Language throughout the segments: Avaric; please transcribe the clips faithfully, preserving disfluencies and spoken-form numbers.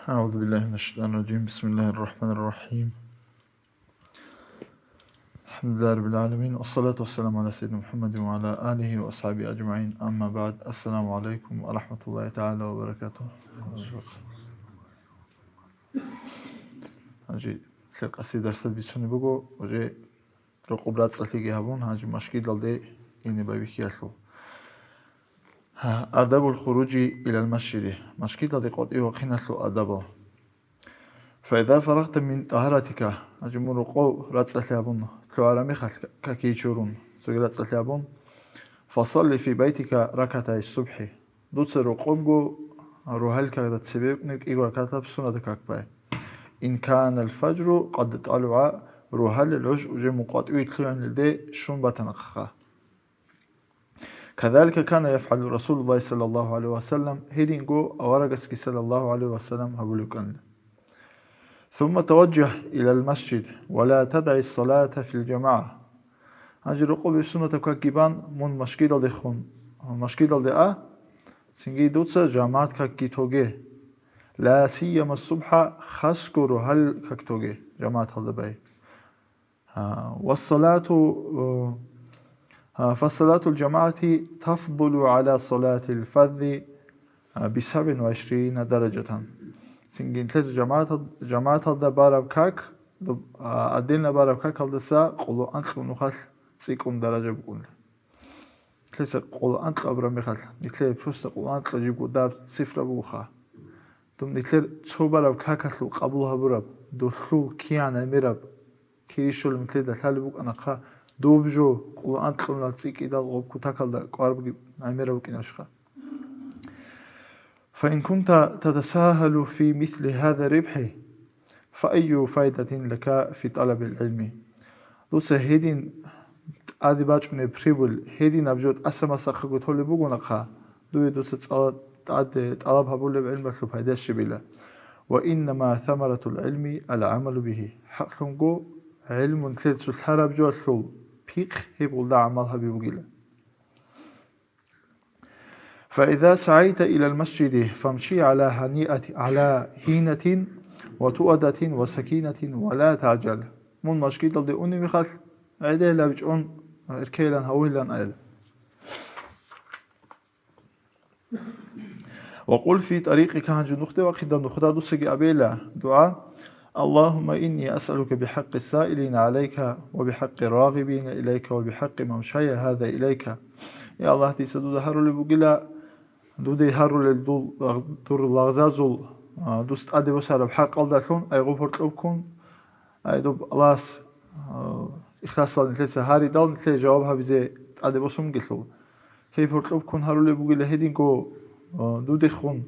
أعوذ بالله من الشيطان الرجيم. بسم الله الرحمن الرحيم. الحمد لله رب العالمين. والصلاة والسلام على سيدنا محمد وعلى آله وأصحابه أجمعين. أما بعد. السلام عليكم ورحمة الله تعالى وبركاته. Гьанже лъикӀаси дарсал бицунеб буго, уже рокъоб рацӀцӀалъиги гьабун, гьанже машгидалде ине байбихьиялъул. Гьа, адабул хуружи илал масжиди. Машгидалде къватӀив вахъиналъул адабал. Фаиза фарагъта мин тӀагьаратика, гьанже мун рокъов рацӀцӀалъи гьабун, лъугӀараб мехалъ какие чурун, цоги рацӀцӀалъи гьабун, фасалли фи байтика ракатай субхӀи. Дуца рокъобго рогьалил какда цебекъни кӀиго ракатаб суннатаб как бай. Ин канал фажру къад тӀалугӀа, рогьалил гӀуж уже мун къватӀиве лъугӀиналде щун батанахъа. Кадалика кана яфгӀалу Расулуллагьи саллаллагьу гӀалайгьи ва саллам, гьединго аварагасги саллаллагьу гӀалайгьи ва саллам гьабулеб кӀанила. Сумма таважжагь илал масжид ва ла тадагӀи салата фил жамагӀа. Гьанже рокъобе суннатаб какги бан, мун машгидалдехун, машгидалде а, цинги дуца жамагӀат какги тоге. Ла сияма субхӀа, хасго рогьалил как тоге, жамагӀаталда бай. А, вассалату, а, фассалатул жамагӀати тафдулу гӀала салатил фаззи, а, бисабгӀин ва гӀишрина даражатан. Цинги нилъеца жамагӀатал-, жамагӀаталда бараб как, доб-, а, отдельно бараб какалдаса къоло анкьго нухалъ цӀикӀкӀун даража букӀуна. Нилъеца къоло анкьго абураб мехалъ, нилъее просто къоло анкьго жибго дарб цифра бугоха. Доб нилъер цо бараб какалъул къабул гьабураб, долъул киян гӀемераб, кири щолеб нилъеда лъалеб букӀанахъа, доб жо къоло анкьго нухалъ цӀикӀкӀидал гъоб кутакалда кӀварабги гӀемераб букӀинашха. Фаин кунта татасагьалу фи мисли гьаза рибхӀи, фа айю файдатин лака фи тӀалабил гӀилми. Дуца гьедин тӀаде бачӀунеб прибыль, гьединаб жо тӀаса-масахъего толеб бугонахъа, дуе дуца цӀала-, тӀаде тӀалаб гьабулеб гӀилмалъул пайда щибила. Ва иннама самаратул гӀилми ал-гӀамалу бигьи. ХӀакълъунго, гӀилму нилъеца лъараб жоялъул пихъ гьеб гъулда гӀамал гьаби бугила. فإذا سعيت إلى المسجد فامش على هنيئة، على هينة وتؤدة وسكينة ولا تعجل. Мун машгидалде унеб мехалъ, гӀедегӀлабичӀун, эркейилан гьавугилан аяла. وقل في طريقك, гьанже нухде вахъида нухда дуцаги абейла дугӀа: اللهم إني أسألك بحق السائلين عليك وبحق الراغبين إليك وبحق ممشاي هذا إليك. Я Аллагь, дица дуда гьарулеб бугила, дуде гьарулел дул-, дур лагъзазул, а, дус тӀаде босараб хӀакъалдалъун, ай гъуб гьоркьоб ккун, ай доб Аллагьас, а, ихласалда нилъеца гьаридал, нилъее жаваб гьабизе тӀаде босунгелъул. Гьеб гьоркьоб ккун гьарулеб бугила гьединго, а, дудехун,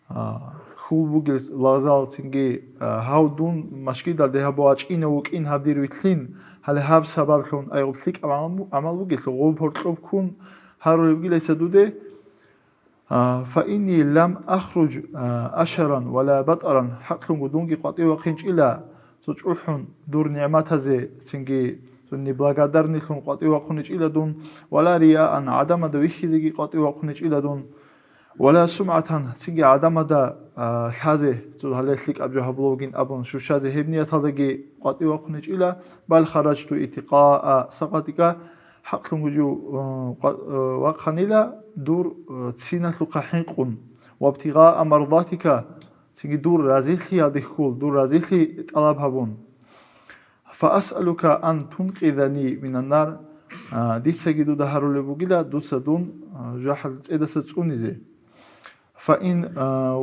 а, хьул бугел лагъзал, цинги, а, гьав дун машгидалде гьаб вачӀинав вукӀин гьаб дир вилълъин, гьале гьаб сабаблъун айгъуб лъикӀаб гӀамал бу-, гӀамал бугелъул, гъуб гьоркьоб ккун гьарулеб бугилайса дуде, а, فإني لم أخرج, а, أشرا ولا بطرا, хӀакълъунго дунги къватӀив вахъинчӀила, цо чӀухӀун дур нигӀматазе, цинги цо неблагодарныйлъун къватӀив вахъуничӀила дун, ولا رياء, гӀадамада вихьизеги къватӀив вахъуничӀила дун, ولا سمعة, цинги гӀадамада, а, лъазе, цо гьале лъикӀаб жо гьабулев вугин абун щущазе гьеб нияталдаги къватӀив вахъуничӀила, بل خرجت ابتغاء سخطك, хӀакълъунго жо, а, къва-, а, вахъанила дур, а, ццинахъе хӀинкъун, وابتغاء مرضاتك, цинги дур разилъиялде хьул, дур разилъи тӀалаб гьабун. فأسألك أن تنقذني من النار, а, дицаги дуда гьарулеб бугила, дуца дун, а, жахӀал цӀедаса цӀунизе. فإن, а,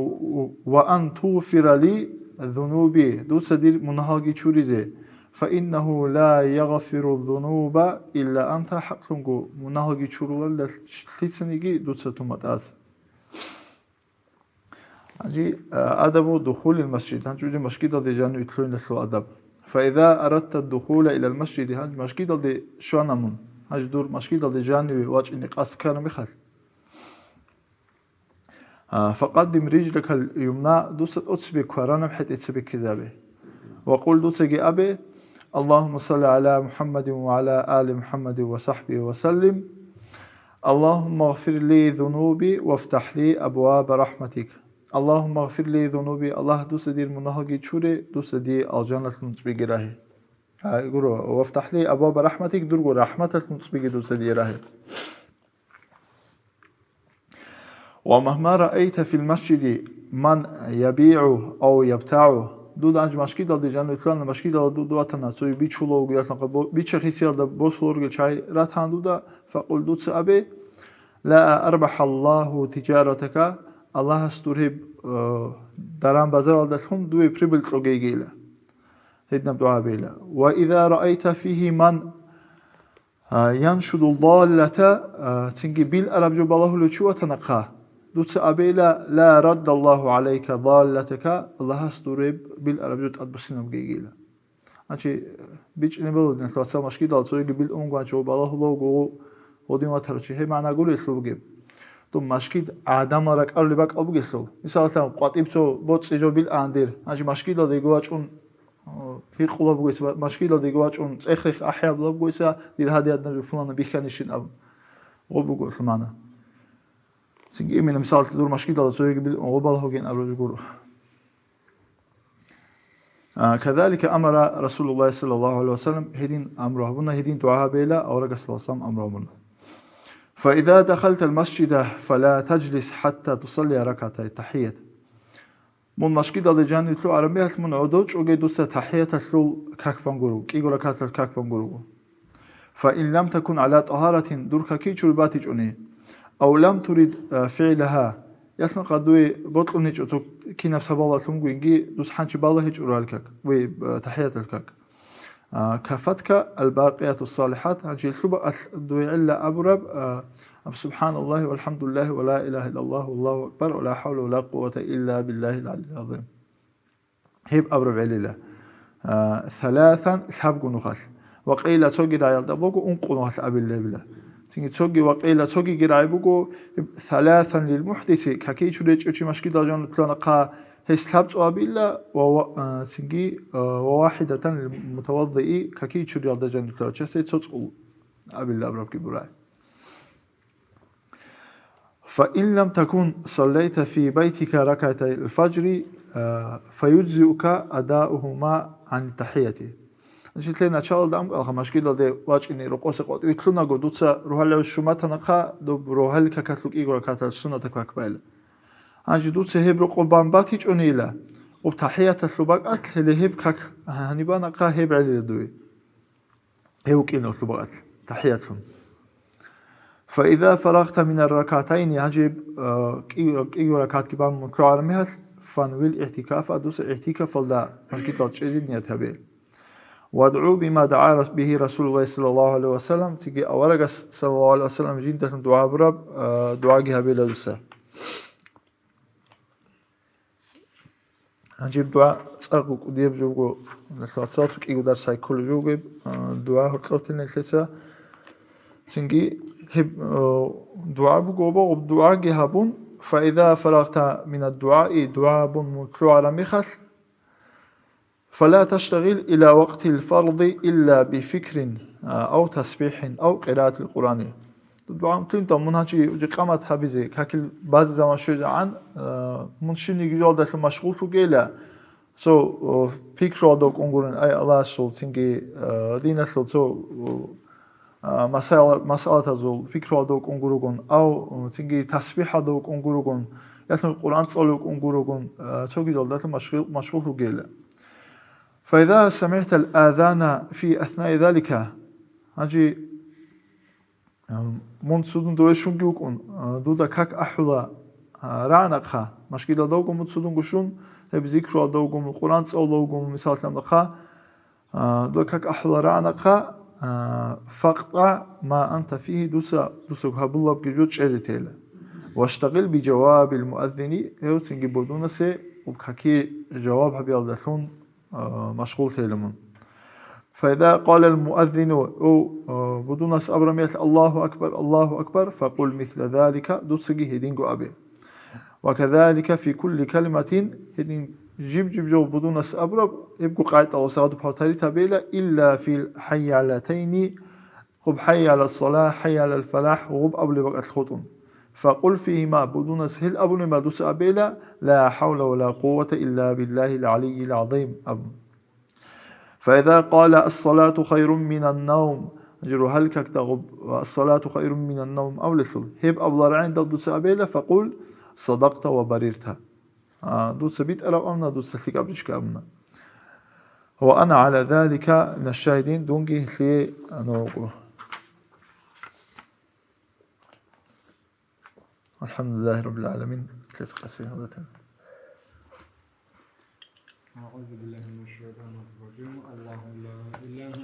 وأن تغفر لي ذنوبي, дуца дир мунагьалги чуризе. فإنه لا يغفر الذنوب إلا أنت, хӀакълъунго мунагьалги чуруларила лъицаниги дуца тун батӀаз. Гьанже, а, адабу духулил масжид, гьанже уже машгидалде жаниве лъугьиналъул адаб. فإذا أردت الدخول إلى المسجد, гьанже машгидалде щвана мун, гьанже дур машгидалде жаниве вачӀине къасд ккараб мехалъ. А, فقدم رجلك اليمنى, дуца тӀоцебе кваранаб хӀетӀе цебеккизабе. وقل, дуцаги абе: اللهم صل على محمد وعلى آل محمد وصحبه وسلم. اللهم اغفر لي ذنوبي وافتح لي أبواب رحمتك. «Аллагьумма гъфир ли зунуби», Аллагь, дуца дир мунагьалги чуре, дуца дие алжаналъ нуцӀбиги рагье. А, гуро, «Вафтахли абваба рахматик», дурго рахматалъ нуцӀбиги дуца дие рагье. «Ва магьма раайта фил масжиди ман ябигӀу ав ябтагӀу». Дуда гьанже машгидалде жанивлъана, машгидалда дуда ватана, цо бичулавги, ялъанхъа бо-, бича-хисиялда босуларги чай ратана дуда, факъул, дуца абе: «Ла арбахӀаллагьу тижаратака», Аллагьас дур гьеб, э, даран-базаралдалъун дуе прибыль кьогейгейила. Гьединаб дугӀа абейила. «Ва иза раайта фигьи ман, а, яншуду даллата», а, цинги бил араб жо балагьулев чи ватанахъа, дуца абейила: «Ла раддаллагьу гӀалайка даллатака», Аллагьас дур гьеб бил араб жо тӀадбуссинабгейгейила. Гьанчи бичӀчӀине балугьинал вацал машгидал цоги бил унгванчи ва балагьулавго гъодин ватарав чи, гьеб магӀна гурелъул бугеб. Дун машгид гӀадамал ракӀарулеб бакӀал бугелъул. Мисалалъан, къватӀиб цо боцӀи жо бил андир, гьанчи машгидалда йиго вачӀун, о, гьикъулаб бугойца, машгидалда йиго вачӀун цӀех-рех ахӀияб бугойца, дир гьадияднаб пулана бихьанищин абун. Гъо буго лъумана. Цинги имина мисалалъ дур машгидалда цоги бил унгъо балагьугин абураб гуро. А, кадалика амара Расулуллагь саллаллагьу гӀалайгьи ва саллам, гьедин амру гьабуна, гьедин дугӀа гьабейила, аварагас саллаллагьу гӀалайгьи ва саллам амру гьабуна. «Фаиза дахалта алмасжида, фала таджлис хӀатта тусаллия ракататай тахӀият». Мун машгидалде жанивлъу арабиялъ мун гӀодов чӀоге дуца тахӀияталъул как бан гуро, кӀиго ракатал как бан гуро. «Фа ин лам такун гӀала тӀагьаратин», дур какичури батичӀони, «ав лам турид, а, фигӀлагьа», ялъун къадуе бокьун гьечӀо цо кинаб сабалалъунгойинги дус хӀанчи балагьичӀо рал как, вей, а, тахӀиятал как. А, «кафатка албакъияту салихат», гьанчи лъуба алъ дуе гӀелла абураб, а, аб «Субханаллагьи валхӀамдулиллагьи ва ла илагьа иллаллагьу валлагьу акбар ва ла хӀавла ва ла къуввата илла биллагьил гӀалийил гӀазим». Гьеб абураб гӀелила, а, саласан, лъабго нухалъ. Ва къейла, цоги рагӀиялда буго, ункъо нухалъ абилебила. Цинги цоги, ва къейла, цогиги рагӀи буго, гьеб саласан лил мухӀдиси, какичу речӀев чи машгидал жанутлъана хъа, гьес лъабцӀо абила, ва, ва, а, цинги, а, ва вахидатан лил мутаваддии, какичуриялда жанутлъана часе цоцӀул абила абурабги бурай. «Фа ин лам такун саллайта фи байтика ракатай аль-фаджри, а, фаюджзиука адаугьума гӀан тахӀияти». Значит, лъе началалда амкӀалха машгидалде вачӀине рокъосе къватӀиве лъунаго, дуца рогьалгӀур щуматанахъа, доб рогьалил какалъул кӀиго ракатал суннатаб как байла. Гьанже дуца гьеб рокъоб бан батичӀонейила, об тахӀияталъул бакӀалъ, гьеле гьеб как гьанибанахъа гьеб гӀелила дуе. Гьев вукӀиналъул бакӀалъ, тахӀиятлъун. «Фаиза фарагъта минар ракатайни», гьанже, а, кӀи-, кӀиго ракатги бан мун лъугӀараб мехалъ, «фанвил игӀтикафа», дуца игӀтикафалда машгидал чӀезе ният гьабе. «ВадгӀу бима дагӀа рас-, бигьи Расулуллагь саллаллагьу гӀалайгьи ва саллам», цинги аварагас саллаллагьу гӀалайгьи ва саллам жиндалъун дугӀа гьабураб, а, дугӀаги гьабила дуца. Гьанже дугӀа цӀакъго кӀудияб жо буго, вацал цо кӀиго дарс гьай кколеб жо буго, а, дугӀа гьоркьотел нилъеца. Цинги гьеб, а, дугӀа буго, ва гьеб дугӀаги гьабун, «фаиза фарагъта минад дугӀаи», дугӀа гьабун мун лъугӀараб мехалъ, «фала таштагъил иля вакътил фарди илля бификрин, а, ав тасбихӀин, ав къираатил Къуръани». ДугӀа мутлинтал мун гьанчи жикъамат гьабизе, какил базе заман щвезегӀан, а, мун щибниги жоялдалъун машгъул вугейила, цо, о, пикруялда вукӀун гурун, ай, Аллагьасул, цинги, а, диналъул цо, о, а, масала-, масалатазул пикруялда вукӀун гурогун, ав, о, цинги тасбихӀалда вукӀун гурогун, ялъун Къуръан цӀалев вукӀун гурогун, а, цоги жоялдалъун машгъи-, машгъул вугейила. «Фаиза самигӀтал азана фи аснаи залика», гьанчи, а, мун цудун дове щунги вукӀун, а, дуда как ахӀула, а, рагӀанахъа, машгидалда вуго мун цудунго щун, гьеб зикруялда вуго мун, Къуръан цӀалулда вуго мун, мисаллъандахъа, а, дуда как ахӀула рагӀанахъа, а, «факътӀа ма анта фигьи», дуса, дуса гьабулабги жо чӀезе тела. «Ваштагъил би жавабил муаззини», гьев цинги будунасе об каки жаваб гьабиялдалъун а, машгъул тела мун. «Фаиза къалал муаззину», о, а, будунас абураб мехалъ: «Аллагьу акбар, Аллагьу акбар», факъул мисла залика, дуцаги гьединго абе. «Ва казалика фи кулли калиматин», гьедин жиб-жиб жо будунас абураб, гьебго къайдал сагъду палтарит гьабейла, «илла фил хӀайялатайни», гъуб «хӀайя гӀалас-салагь», «хӀайя гӀалал фалахь», гъуб абулеб бакӀалъ хутӀун. فقل فيهما, бугунас гьел абунима дуца абейла, لا حول ولا قوة إلا بالله العلي العظيم абун. فإذا قال الصلاة خير من النوم, жиро гьалкакда гъуб, الصلاة خير من النوم абулелъул, гьеб абуларагӀан дал дуца абейла, فقل صدقت وبررت. А, дуца битӀараб абуна, дуца лъикӀаб ричка абуна. وأنا على ذلك من الشاهدين, дунги гьелъие, а, нугӀго. الحمد لله رب العالمين. أعوذ بالله من الشيطان الرجيم. الله لا إله